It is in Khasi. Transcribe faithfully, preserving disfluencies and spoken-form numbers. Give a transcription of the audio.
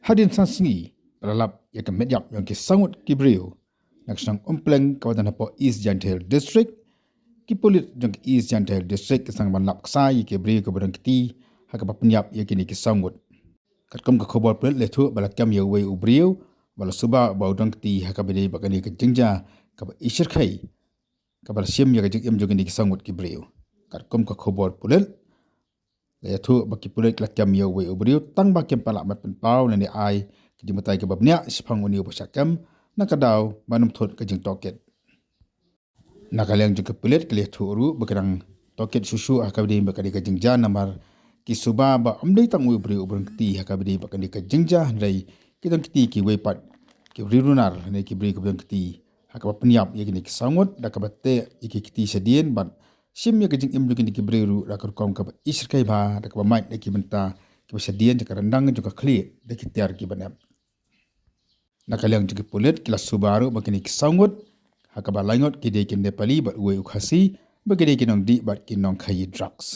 Hadien san sngi ba la lap ïa ka met ïap jong ki saw ngut ki briew na ka shnong Umpleng kaba don hapoh East Jaintia Hills District, ki pulit jong ka East Jaintia Hills District ki sdang ban lap ksai ïa ki briew kiba don kti ha kaba pynïap ïa kine ki saw ngut. Katkum ka khubor pulit la ïathuh ba la kem ïa uwei u briew ba la suba ba u don kti ha kaba dei bad kane ka jingjia kaba ishyrkhei kaba la shim ïa ka jingim jong kine ki saw ngut ki briew. Katkum ka khubor pulit la ïathuh ba ki pulit la kem ïa uwei u briew tang ba kim pat lah ban pynpaw lane ai ka jingbatai kaba bniah shaphang une uba shah kem, na ka daw ban ym thut ka jingtohkit. Na ka liang jong ki pulit ki la ïathuh ruh ba ki dang tohkit shuh shuh ha kaba dei bad kane ka jingjia namar ki suba ba ym dei tang uwei u briew uba don kti ha kaba dei bad kane ka jingjia, hynrei ki don kti kiwei pat ki briew runar ne ki briew kiba don kti ha kaba pynïap ïa kine ki saw ngut da kaba teh ïa ki kti shadien bad shim ïa ka jingim jong kine ki briew ruh da ka rukom kaba ishyrkhei bha da kaba mait na ki bynta kiba shadien jong ka ryndang jong ka khlieh da ki tiar kiba nep. Na ka liang jong ki pulit ki la suba ruh ba kine ki saw ngut ha kaba lai ngut ki dei ki Nepali bad uwei u Khasi ba ki dei ki nongdih bad ki nongkhaïi drugs.